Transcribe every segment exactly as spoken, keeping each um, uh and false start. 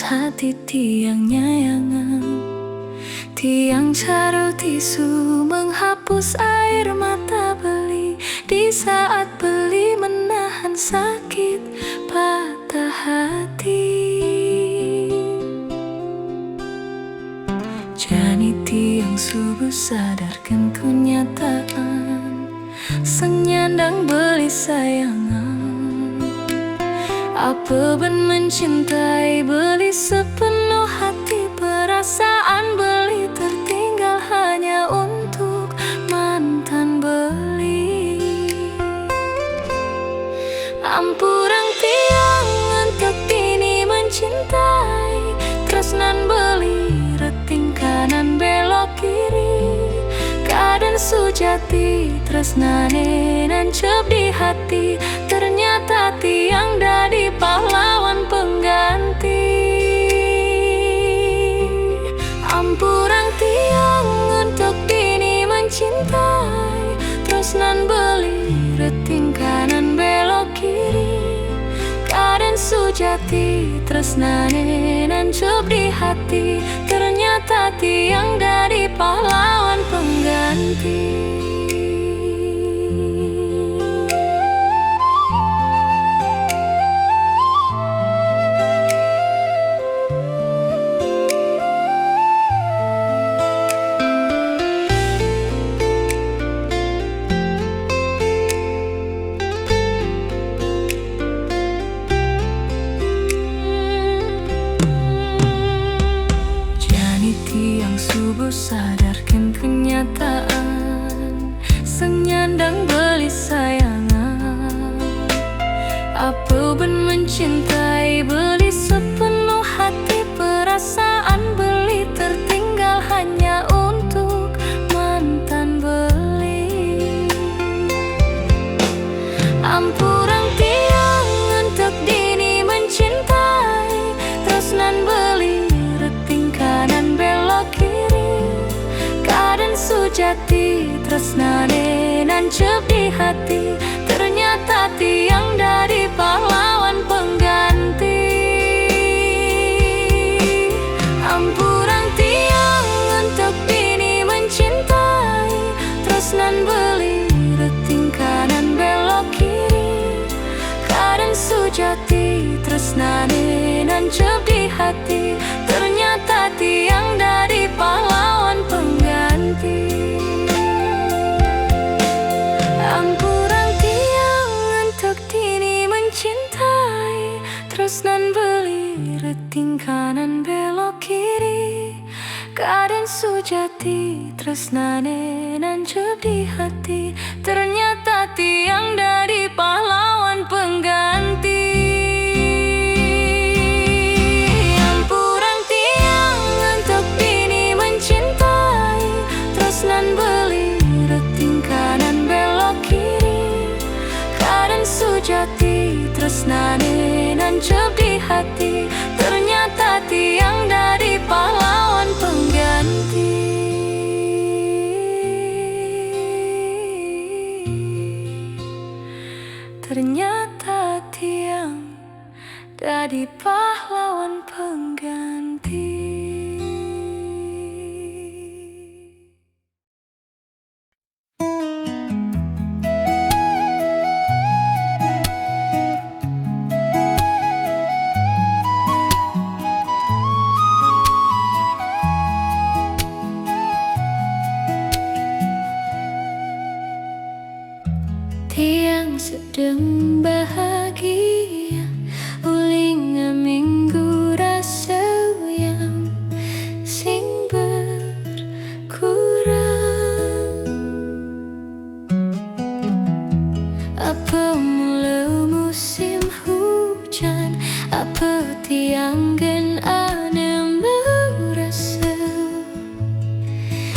Hati tiang nyayangan, tiang caro tisu menghapus air mata beli di saat beli menahan sakit patah hati. Jani tiang subuh sadarkan kenyataan, seng nyandang beli sayangan. Apa ben mencintai beli sepenuh hati, perasaan beli tertinggal hanya untuk mantan beli. Ampurang tiang untuk dini mencintai, tresnan beli reting kanan belok kiri. Kaden sujati tresnane nancep di hati, ternyata tiang dadi pahlawan pengganti. Ampurang tiang untuk dini mencintai, tresnan beli reting kanan belok kiri. Kaden sujati tresnane nancep di hati, ternyata tiang dadi pahlawan pengganti. Jani tiang subuh sadarkan kenyataan, seng nyandang beli sayangan. Apa ben mencintai beli sepenuh hati, perasaan beli tertinggal hanya untuk mantan beli. Ampurang tiang untuk dini mencintai, tresnan beli reting kanan belok kiri. Kaden sujati tresnane nancep di hati, ternyata tiang dadi pahlawan pengganti. Ampurang tiang untuk dini mencintai, tresnan beli reting kanan belok kiri. Kaden sujati tresnane nancep di hati, ternyata tiang dadi pahlawan pengganti. Ampurang tiang untuk dini mencintai, tresnan beli reting kanan belok kiri. Kaden sujati tresnane nancep di hati, ternyata tiang dadi pahlawan pengganti. Ampurang tiang untuk dini mencintai, tresnan beli reting kanan belok kiri. Kaden sujati tresnane nancep di hati, ternyata tiang dadi pahlawan pengganti. Ternyata tiang dadi pahlawan pengganti. Tiang sedeng bahagia, uling ngaminggu rasa uyam sing berkurang. Apa mula musim hujan, apa tiang gen ane merasa.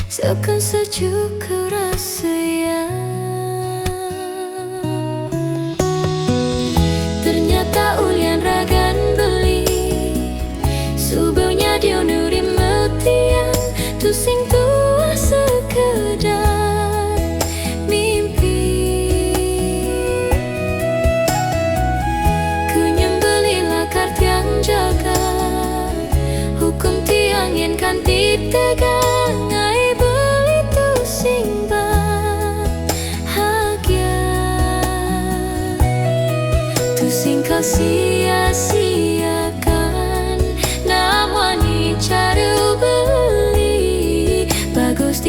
Seken sejuk rasa ya. Ternyata ulian ragan beli, subuhnya dia nuri metian, tusing tuah sekedar mimpi. Kunyang beli lakar tiang jaga.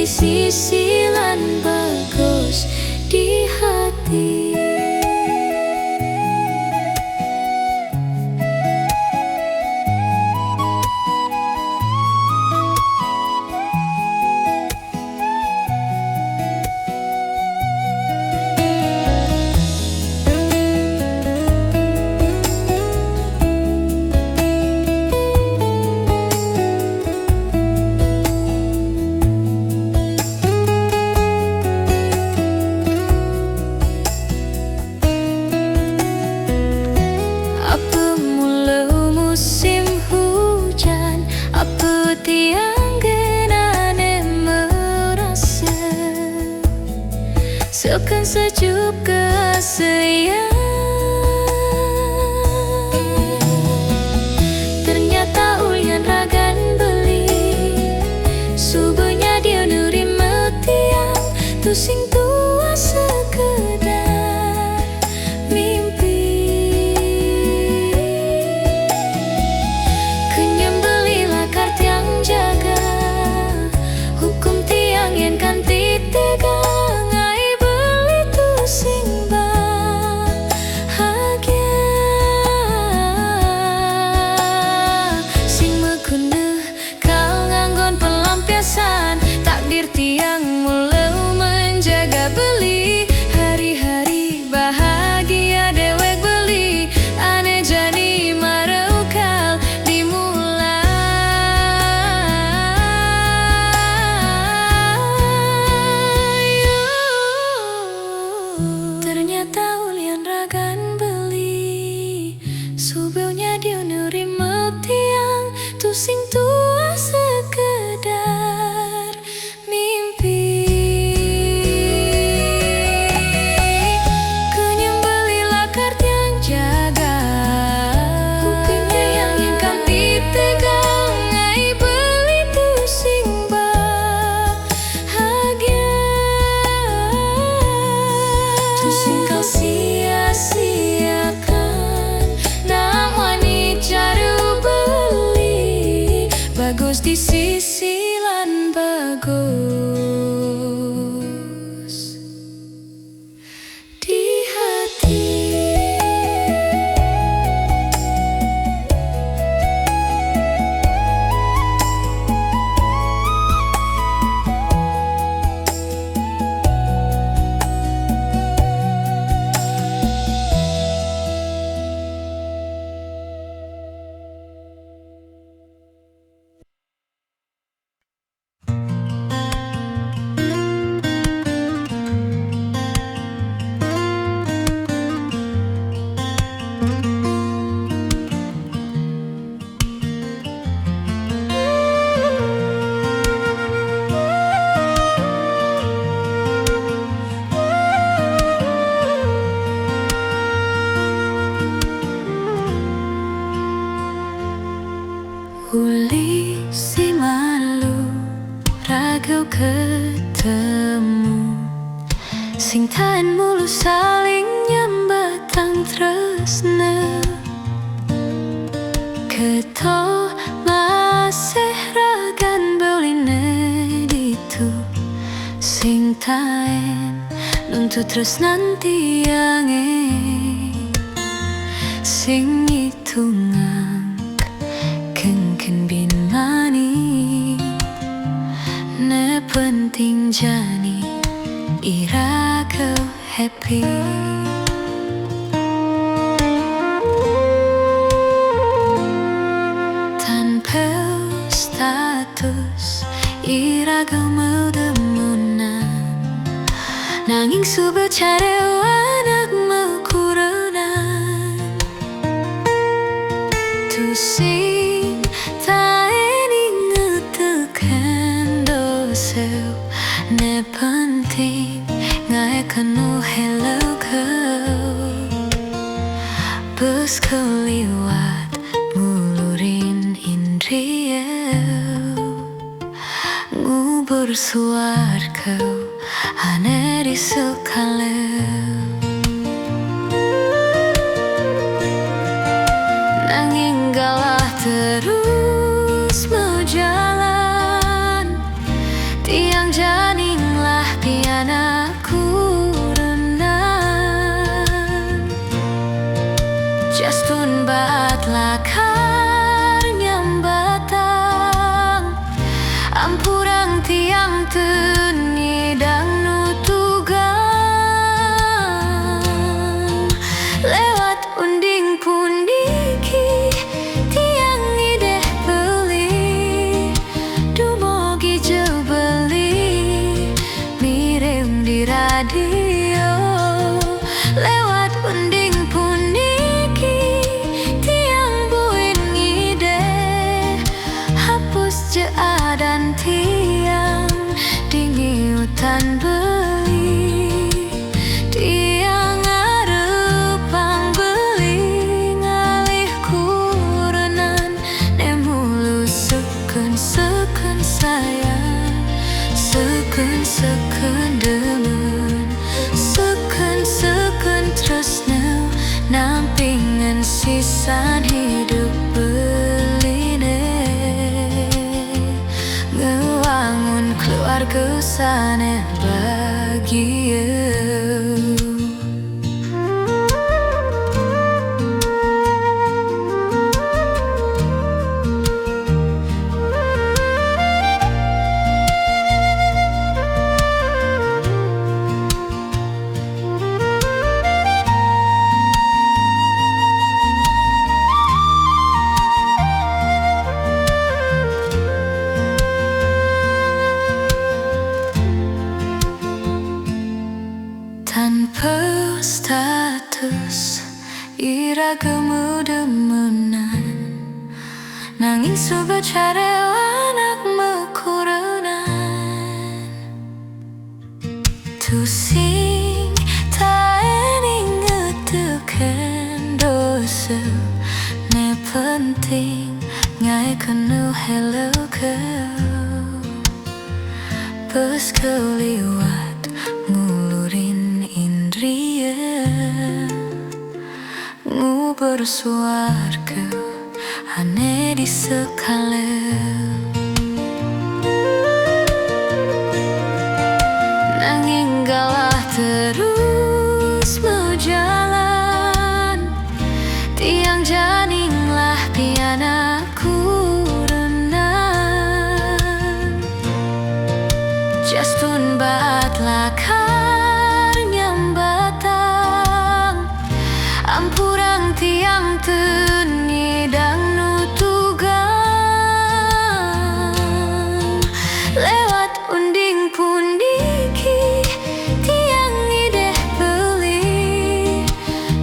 Sisi lan bagus di hati. Apa mula musim hujan, apa tiang genane merasa. Sekan sejuk keasaian. Ternyata ulian ragan beli. Subenya dia nerima tiang. Tusing tua sekedar mimpi. Kenyem beli lakar tiang jaga. Hukum tiang yen kanti tegang, ai beli tusing bahagia. Sing maguna kal nganggon pelampiasan, takdir tiang mula menjaga beli. Hari-hari bahagia dewek beli, ane jani marau kal dimulai. Ternyata ulian ragan beli. Subeunya dia nerima tiang, tusing tua sekedar mimpi. Kenyem beli lakar tiang jaga. Kuping tiang yang kanti tegang, ai beli tusing bahagia. Tusing kal sia-siakan. Nang wani cara beli. Bagus di sisi lan bagus di hati. Uli si malu ragau ketemu, sing taen mulu saling nyambatang tresna. Keto masih ragan beline ditu, sing taen nuntut tresnan tiange. Sing ngitungang kengken bin mani, ne penting jani ira kau happy. Tanpa status ira kau mau demunan, nanging suba cara anak mau kurenan. Tusing taen ingetekan doseu, ne penting ngae kenu hello kau. Bus kau liwat ngulurin indrieu, ngubur suar kau ane di sekaleu. Nanging galah terus mau jalan, tiang jalan Tun ngidang nu tugang lewat unding puniki, tiang ngideh beli, dumogi jebeli, mirem di radio. Lewat unding puniki, tiang buin ngideh, hapus je adan tiang di ngiutan beli. Tiang ngarepang beli ngalih kurenan, ne mulu seken-seken sayang, seken-seken demen, seken-seken tresna, nampingen sisan hidup beline ngewangun keluarga sane bagia. Tanpa status, ira gemudemenan, nanging suba carew anak mekurenan. Tusing taening ngeteken dosa, ne penting ngae kenu hello ke. Bes keliwat ngulurin indria, nguber suarga ane di sekale. Nanging galah terus bejalan, tiang janinglah pianak kurenan. Jastun baat lakar nyambatang, ampurang tiang tun ngidang nu tugang. Lewat unding puniki, tiang ngideh beli,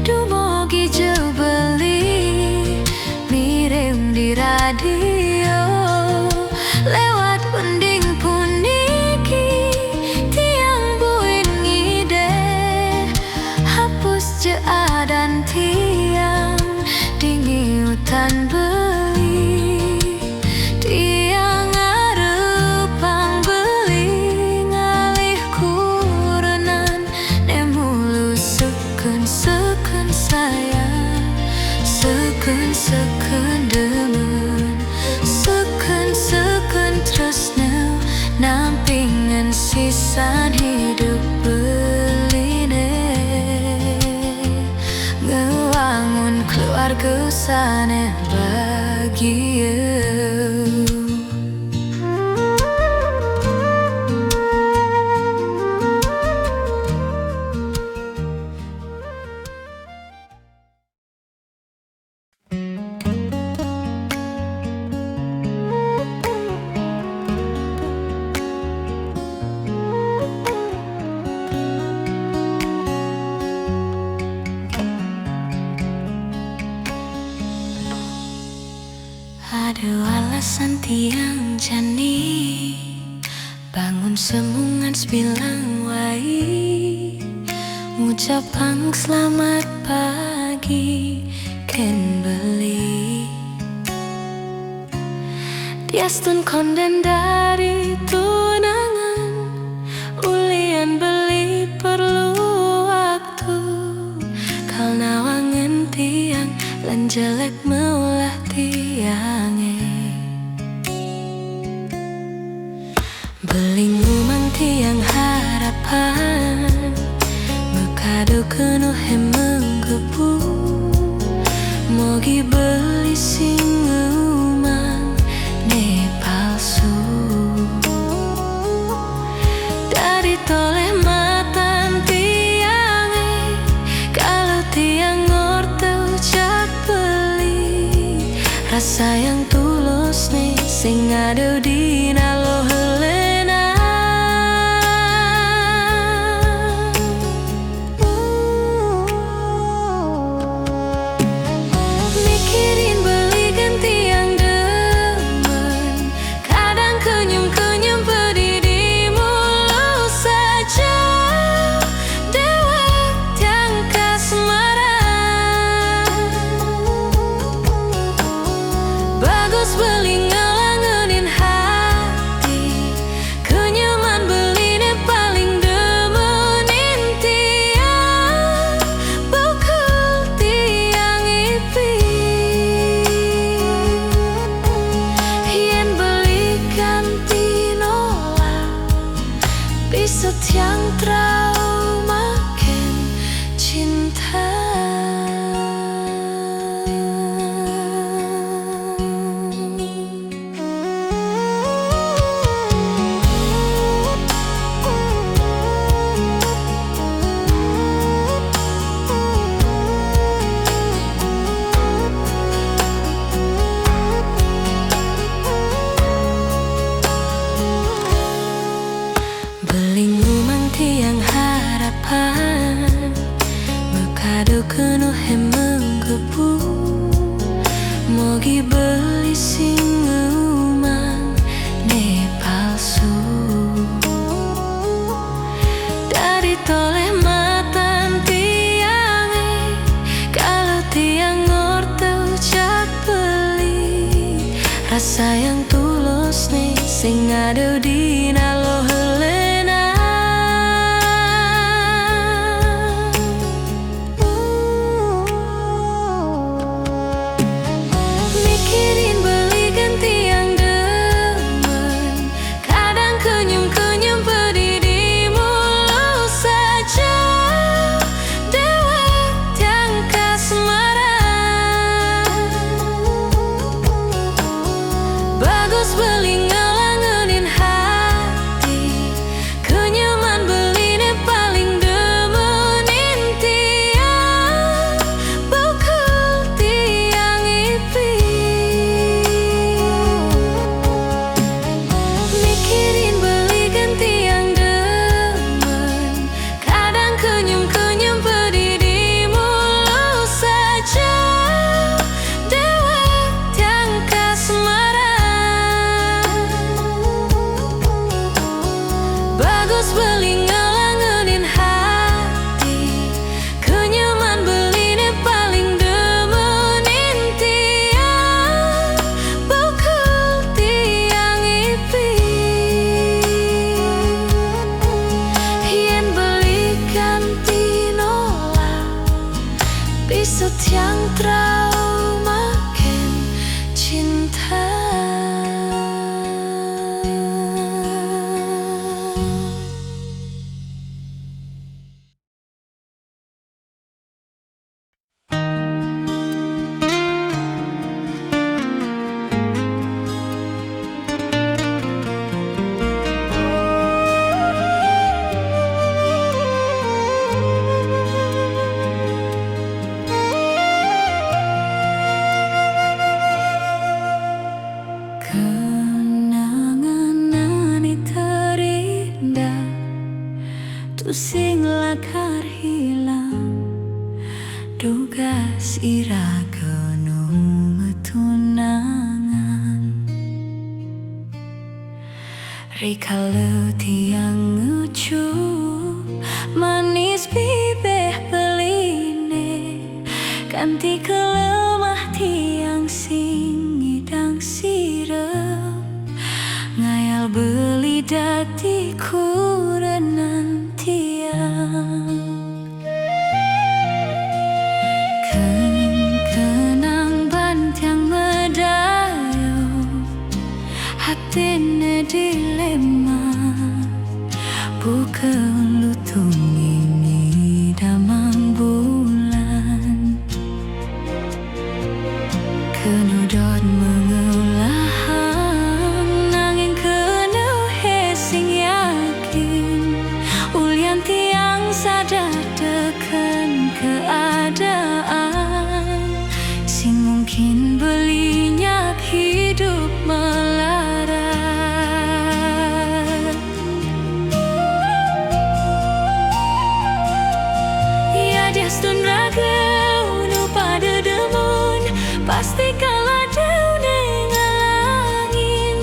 dumogi jebeli, mirem di radio. Lewat unding puniki, tiang buin ngideh, hapus je adan tiang di ngiutan beli. Tiang ngarepang beli ngalih kurenan, ne mulu seken-seken sayang, seken-seken demen, seken-seken tresna, nampingen sisan hidup beline ngewangun keluarga sane bagia. Ada alasan tiang jani bangun semungan sebilang wai, ngucapang selamat pagi ken beli. Diastun konden dari tunangan, ulian beli perlu waktu, kal nawangen tiang lan jelek meulah tiange. Beli ngumang tiang harapan, mekadu kenuh e menggebu, mogi beli sing ngumang ne palsu. sing ado di nalo helena. Mikirin beli ganti yang demen, kadang kenyum-kenyum pedih di mulut saja. Dewek tiang kasmaran, bagus beli ngelangenin hati. Kenyuman beli ne paling demenin tiang, pukul tiang ipi. Yen beli ganti nolak, bisa tiang trauma ken cinta. Beli ngumang tiang harapan, mekado keno he menggebu. Mogi beli sing ngumang ne palsu. Dari toleh matan tiang e, kalau tiang ngorte ucap beli, rasa yang tulus ne sing ado di nalo helena. Mikirin beli ganti yang demen, kadang kenyum-kenyum pedih di mulut saja. Dewek tiang kasmaran, bagus beli ngelangenin hati. Kenyuman beli ne paling demenin tiang, pukul tiang ipi. Mikirin beli ganti yang demen, kadang kenyum-kenyum pedih di mulut saja. Dewek tiang kasmaran, bagus beli ngelangenin hati. Kenyuman beli ne paling demenin tiang, pukul tiang ipi. Yen beli ganti nolak, bisa tiang trauma ken cinta. Kenangan nani terindah, tu sing lakar hilang, dugas ira kenu metunangan. Rikala tiang ngucup manis bibih beli ne, kanti kelemah tiang sing ngidang sirep. Ngayal beli dadi kurenan tiang. Ken kenang ban tiang medayo, hatine dilema, buka lutung ini damang bulan. Kenu dot mengulahang, nanging kenu he sing yakin, ulian tiang sadar teken keadaan, sing mungkin beli nyak hidup melarat. Ia diastun ragau nu pada demun, pasti kaladau dengan angin.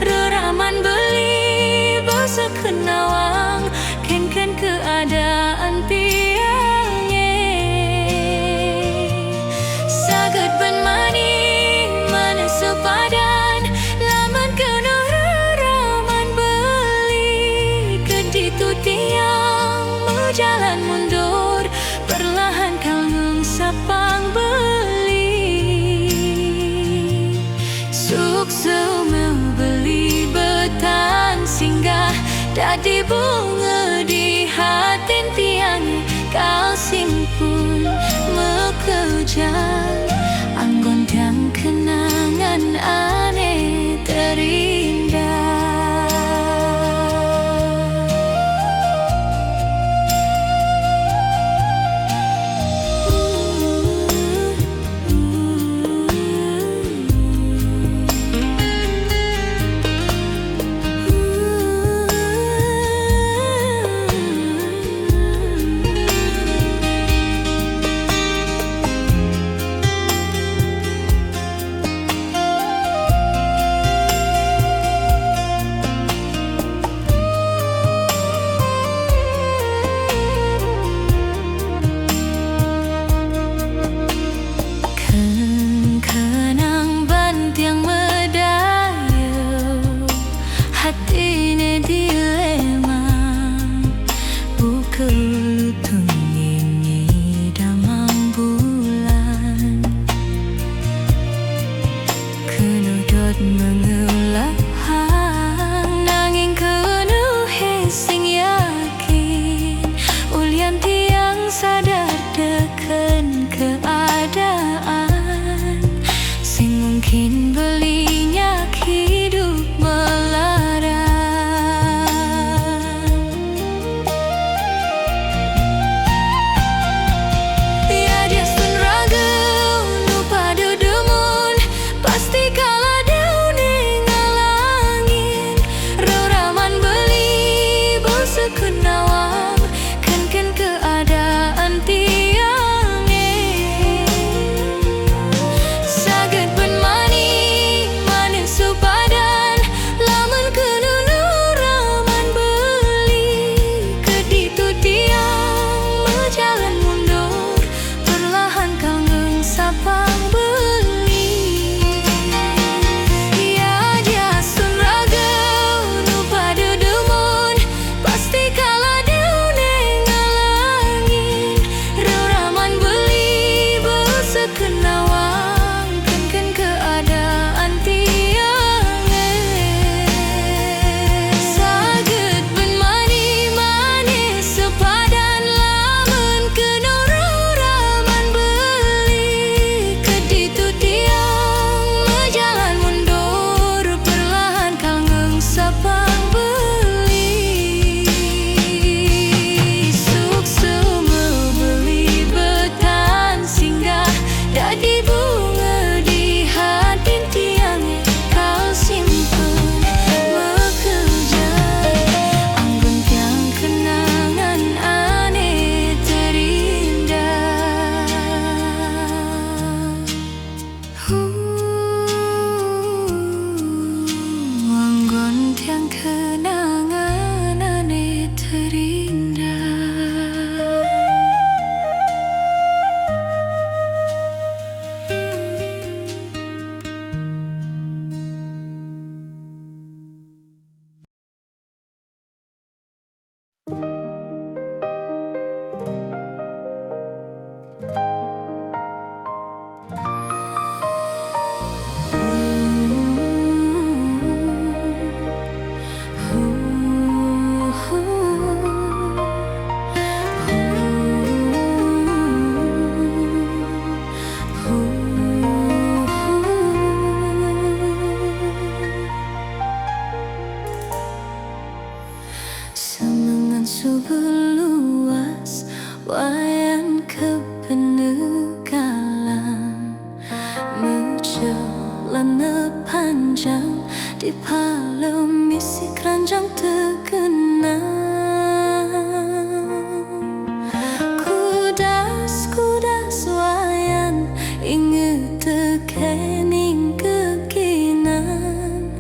Reraman beli besekenawang, kenken keadaan piang e. Saget ban mani mana sepadan, laman kena reraman beli. Keditu tiang menjalan mundur, perlahan kalngung sapang beli. Suksu membeli betan singgah, dadi bunga di hatin tiang. Kal sing pun mekejang, anggondang kenangan ane terindah. Di palem misi kranjang tegenang, kudas-kudas wayan ingetke ning kekinan.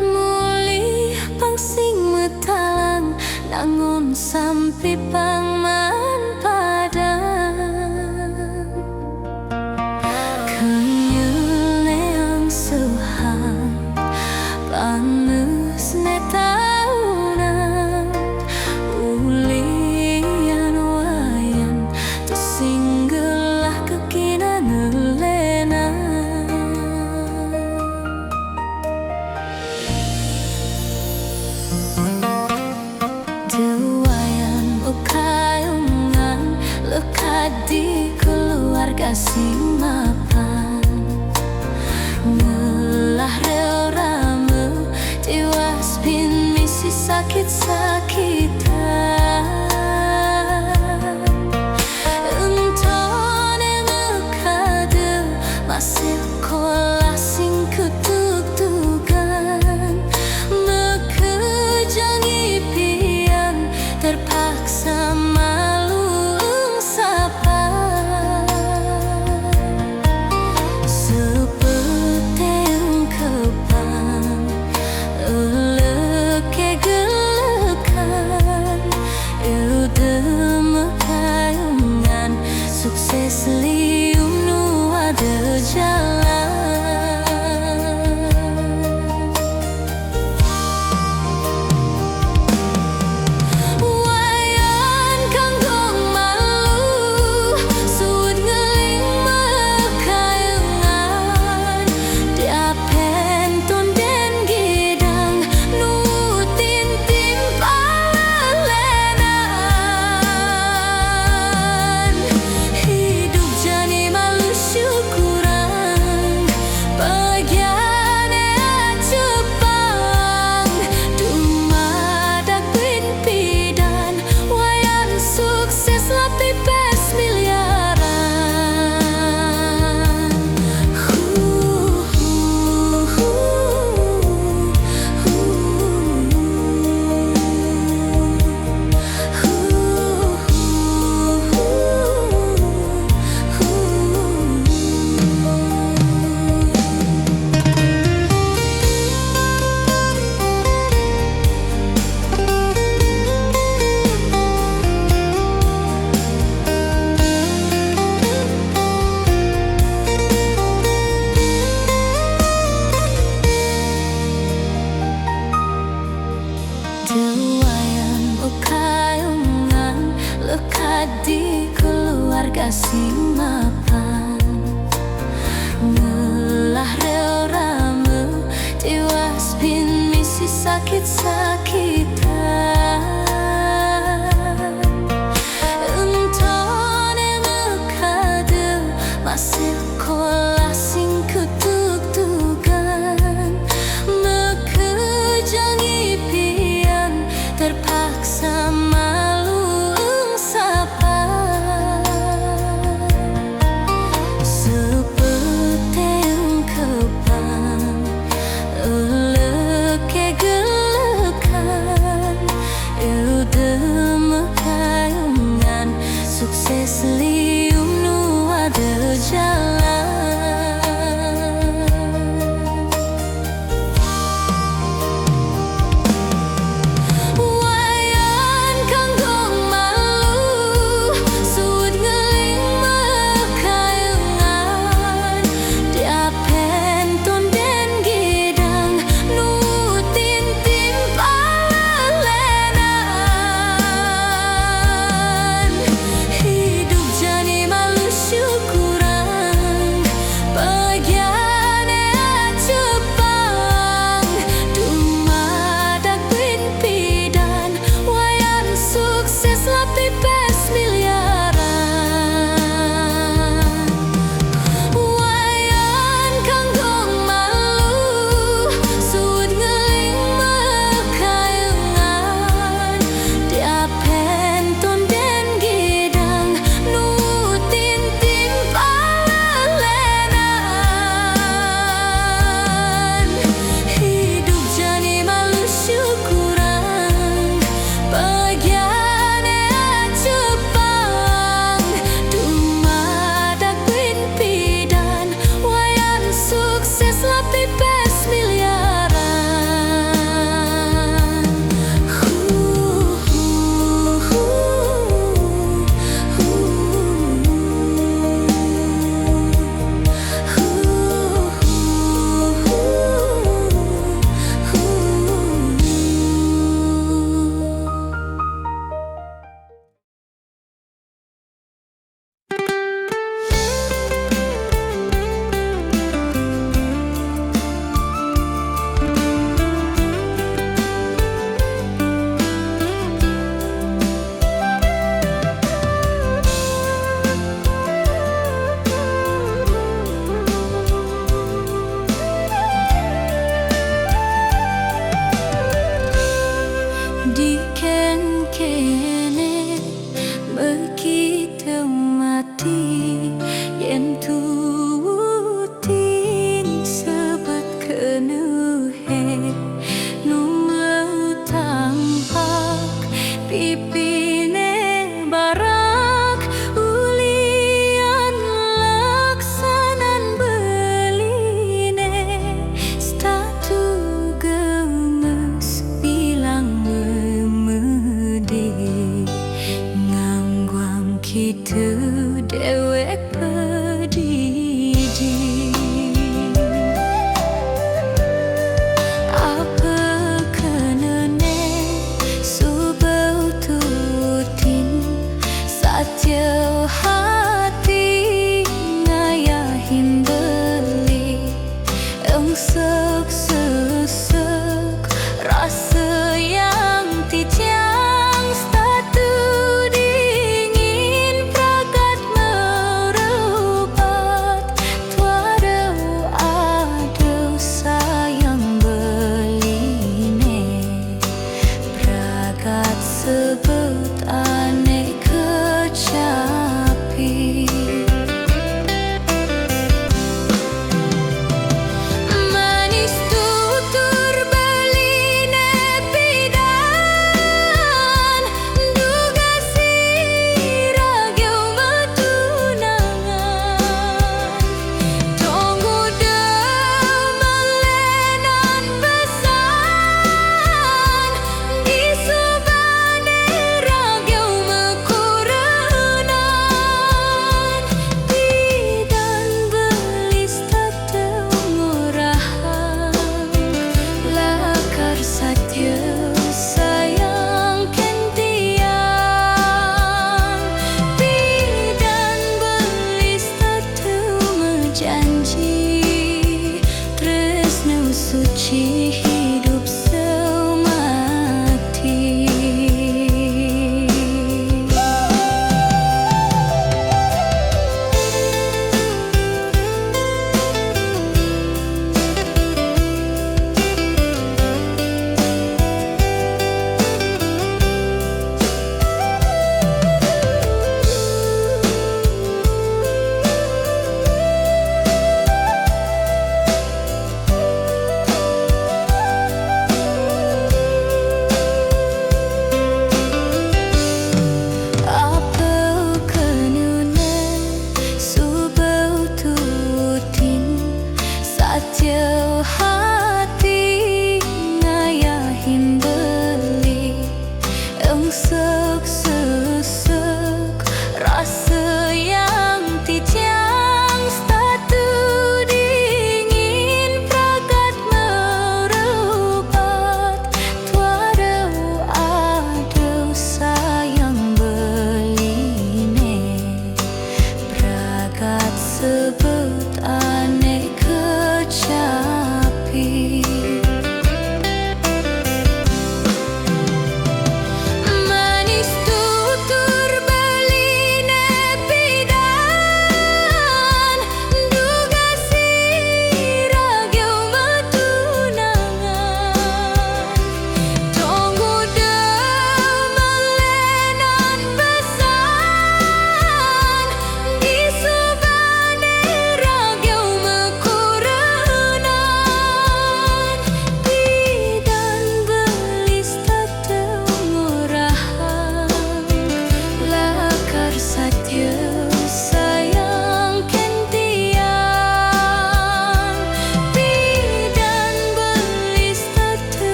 Mulih pang sing metalang, nangun sampi pang maan padan. Kenyeleang seuhang, panesne taunan, ulian wayan, tusing gelah kekinan lenan. Deh wayan ukayungan, lekat di keluarga sing mapan. Ngelah reo rame, tiwas pin misi sakit-sakitan. Entone mekade masih kolah sing kutugtugan, mekejang ipian terpaksa malu ungsapa. Sepeteng kepan, eleke gelekan, eu deme kayungan, sukses liu nu ada jalan. Wayan kanggong malu, suud ngeling mekayungan, diapen tonden gidang, nutin timpal lenan. Hidup jani malu syukuran, pegian ea cepang, dumadak buin pidan, wayan sukses lah pipes miliaran. Hu, hu, hu, hu. Deh wayan ukayungan, lekat di keluarga sing mapan. Ngelah reo rame, tiwas pin misi sakit-sakitan. Entone mekade masih kolah sing kutugtugan, mekejang ipian terpaksa malu ungsapa. Sepeteng kepan, eleke gelekan,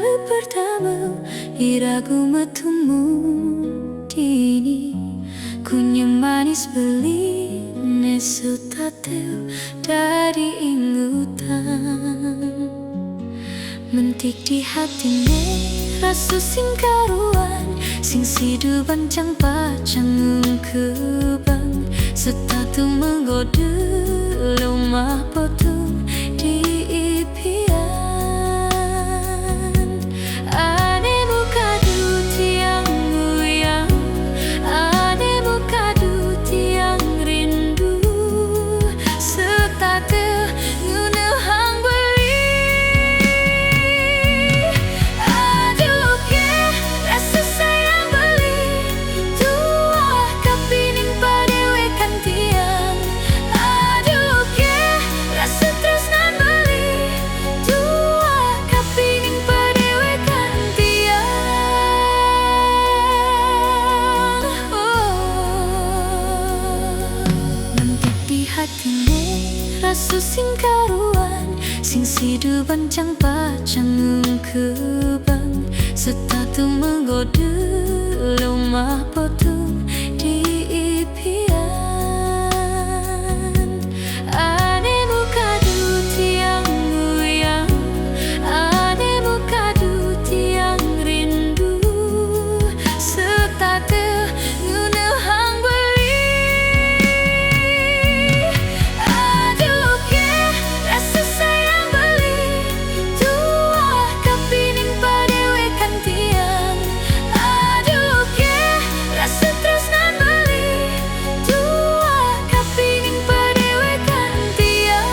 Pertama ira ku metumu dini, kunyuh manis beli ne setateu dadi ingutan. Mentik di hati ne rasa sing karuan, sing sidu bancang pacang ngungkubang, setatu menggoda lumah potu di ipian. Ane mukadu tiang nguyang, ane mukadu tiang rindu, setata nguneuhang beli. Aduh, ye, rasa sayang beli, tuah kapining padewekan tiang. Aduh, ye, rasa tresnan beli, tuah kapining padewekan tiang. Oh. Mentik di hati ne rasa sing karuan, sing sidu bancang pacang ngungkubang, setatu menggoda lumah potu di ipian. Ane mukadu tiang nguyang, ane mukadu tiang rindu, setata nguneuhang beli. Aduh, ye, rasa sayang beli, tuah kapining padewekan tiang. Aduh, ye, rasa tresnan beli, tuah kapining padewekan tiang.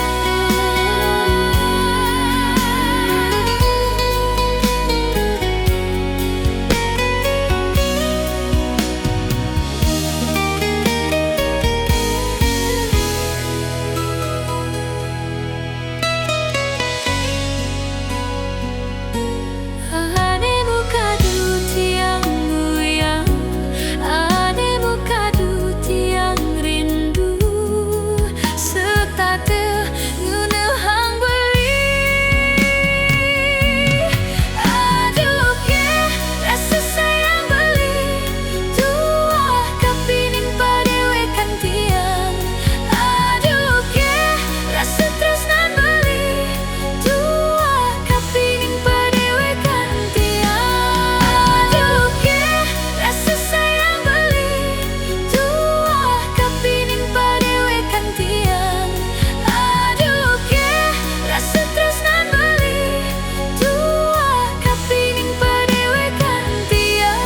Ane mukadu tiang nguyang, ane mukadu tiang rindu, setata nguneuhang beli. Aduh, ye, rasa sayang beli, tuah kapining padewekan tiang. Aduh, ye, rasa tresnan beli, tuah kapining padewekan tiang. Aduh, ye, rasa sayang beli, tuah kapining padewekan tiang. Aduh, ye, rasa tresnan beli, tuah kapining padewekan tiang.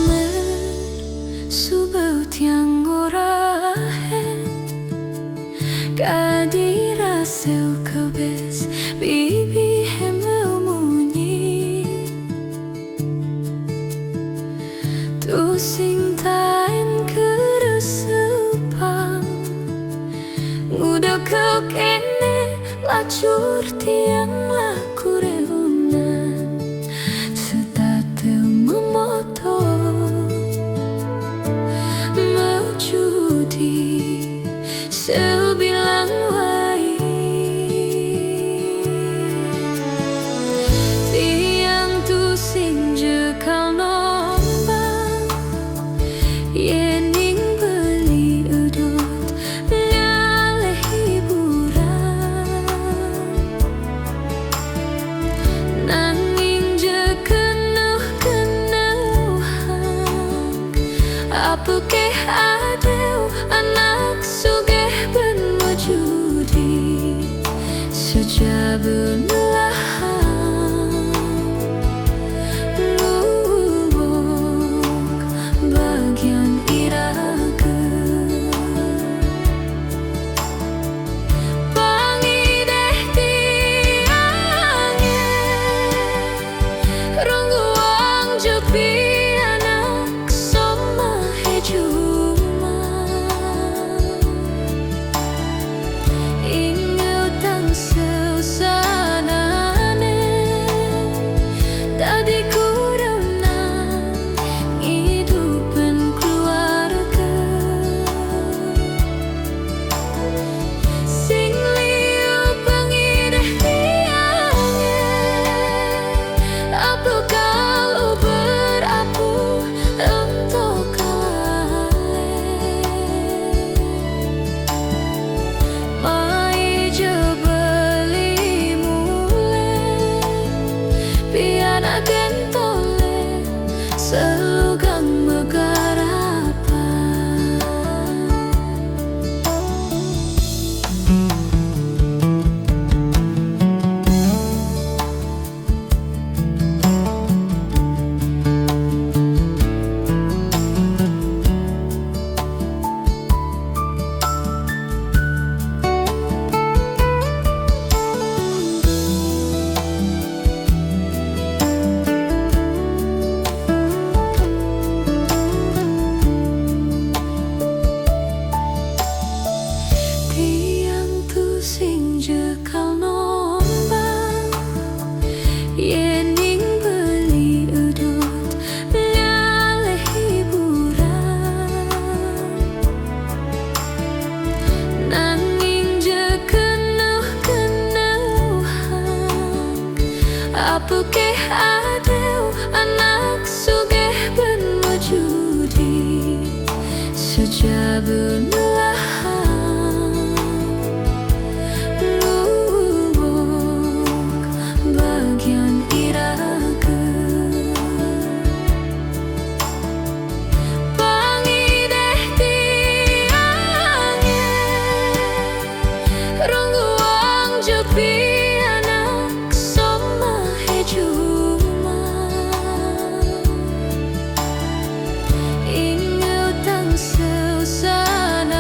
Mer, subeu tiang ora het, kadi raseu kebes, bibi hemeu munyi. Tusing tain keresepang, nguda kau kene lacur tiang laku reunan, setata memoto, mejudi. Sebilang wai tiang tusing jekal nombang, ye ning beli edot ngaleh hiburan. Jabun lahang luwuk bagian iraga. Pangidéh tiangé, rung guang jug pianak somahé jumah. Ing utang sewsanané dadi kurenan ngidupan keluarga. Sing liu pangidéh tiangé, abekal uber apuh ento kalalé. Mai ja beli mulih, pianak gén tolih salugang magarapan. Tiang tusing ja kal nombang, yén ing beli udud ngalih hiburan. Nanging ja keneh-kenehang, apuké adéw anak sugih ban majudi sajabun lahang luwuk bagian iraga. Pangidéh tiangé, rung guang jug pianak somahé jumah. Ing utang sewsanané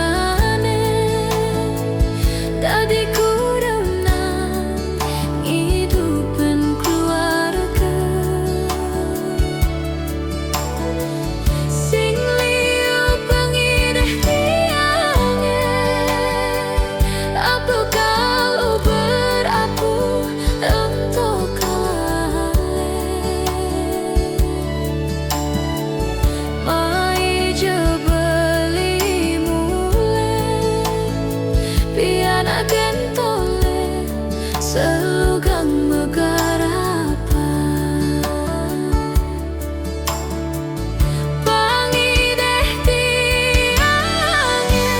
dadi kurenan ngidupan keluarga. Sing liu pangidéh tiangé, abekal uber apuh ento kalalé. Mai ja beli mulih, pianak gén tolih salugang magarapan. Pangidéh tiangé,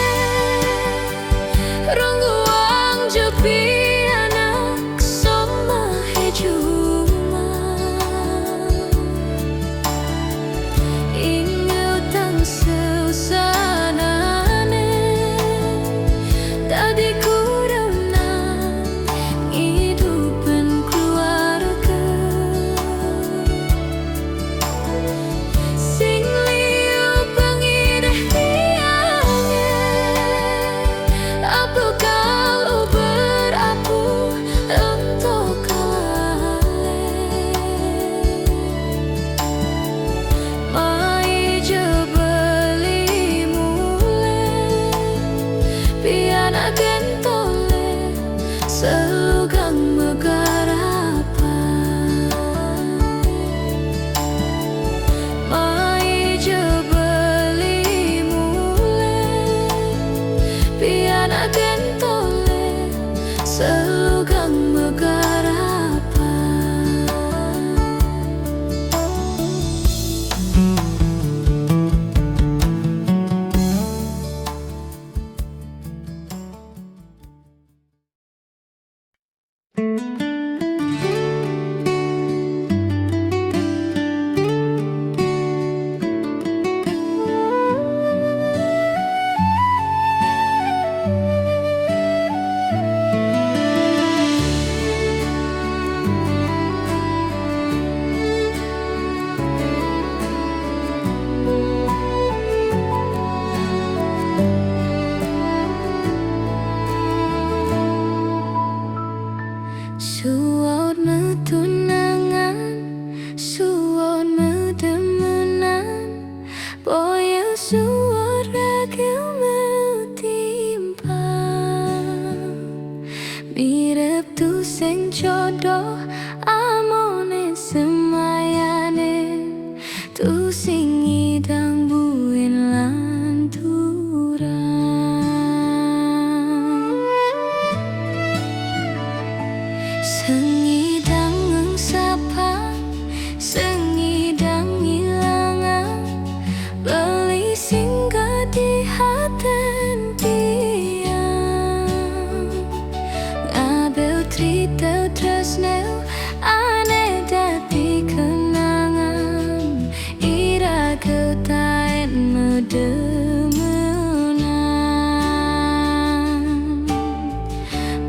rung guang jug pianak somahé jumah. Ing utang sewsanané dadi kurenan ngidupan keluarga. Sing liu pangidéh tiangé, abekal uber apuh ento kalalé. Mai ja beli mulih, pianak gén tolih salugang magarapan. Mai ja beli mulih, pianak gén Irip tusing jodoh, amoné semayané, tusing ngidang buin lanturang. Sengidang ngengsapang, sengidang ngilangang, beli singgah di haten tiang. Ngabeu triteu tresneu, ané dadi kenangan, ira ketaén medemenan.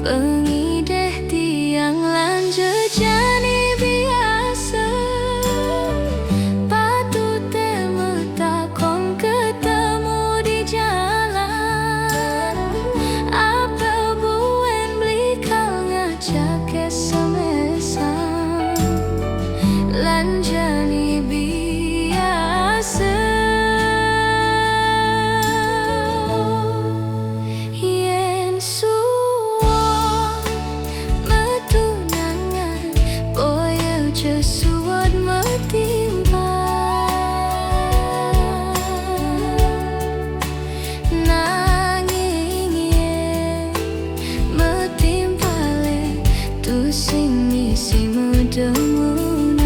Pengidih tiang lan jejani biasa, patuté metakon ketemu di jalan. Apa buin blikal ngajak S M S-an, lan jani biasa. Yén suwon metunangan, boya ja suwon metimpal. Nanging yén metimpalé, tusing misi medemenan.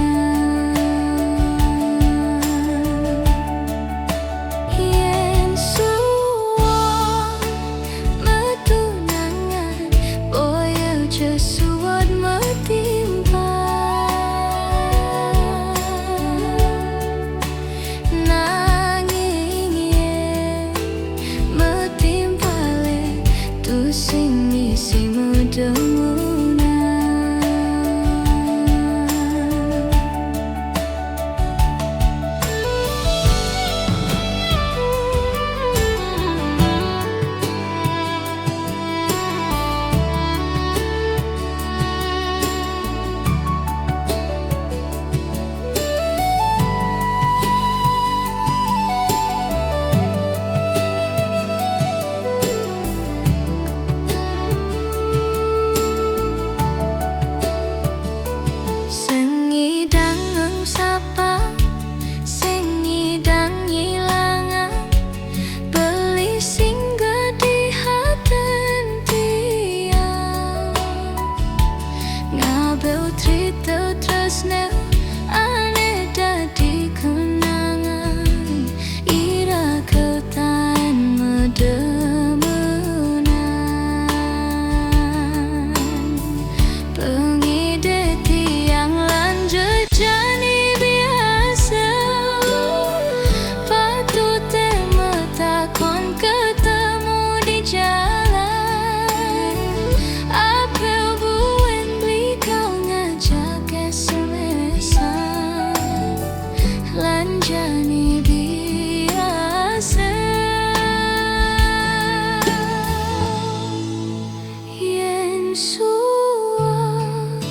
Yén suwon metunangan, boya ja suwon metimpal. Nanging yén metimpalé, tusing misi medemenan. Sengidang ngengsapang, sengidang ngilangang, beli singgah di haten tiang. Ngabeu triteu tresneu, ané dadi kenangan, ira ketaén medemenan. Pengidih tiang lan jejani biasa, patuté metakon ketemu di jalan. Apa buin blikal ngajak S M S-an, lan jani biasa. Yén suwon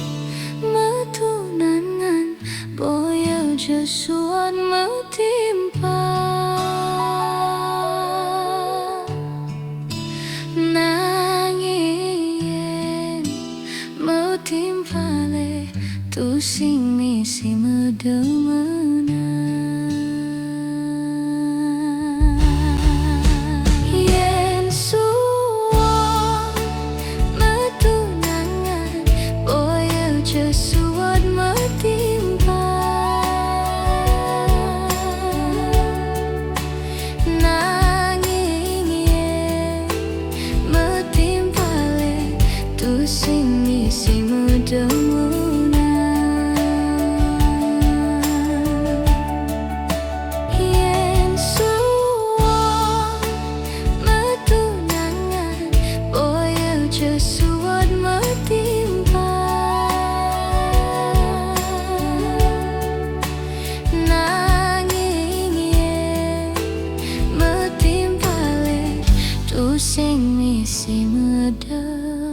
metunangan, boya ja suwon metimpal. Nanging yén metimpalé, tusing misi medemenan. Yén suwon metunangan, boya ja suwon metimpal. Nanging yén metimpalé, tusing misi medemenan. Yén suwon metunangan, boya ja suwon metimpal. Nanging yén metimpalé, tusing misi medemenan.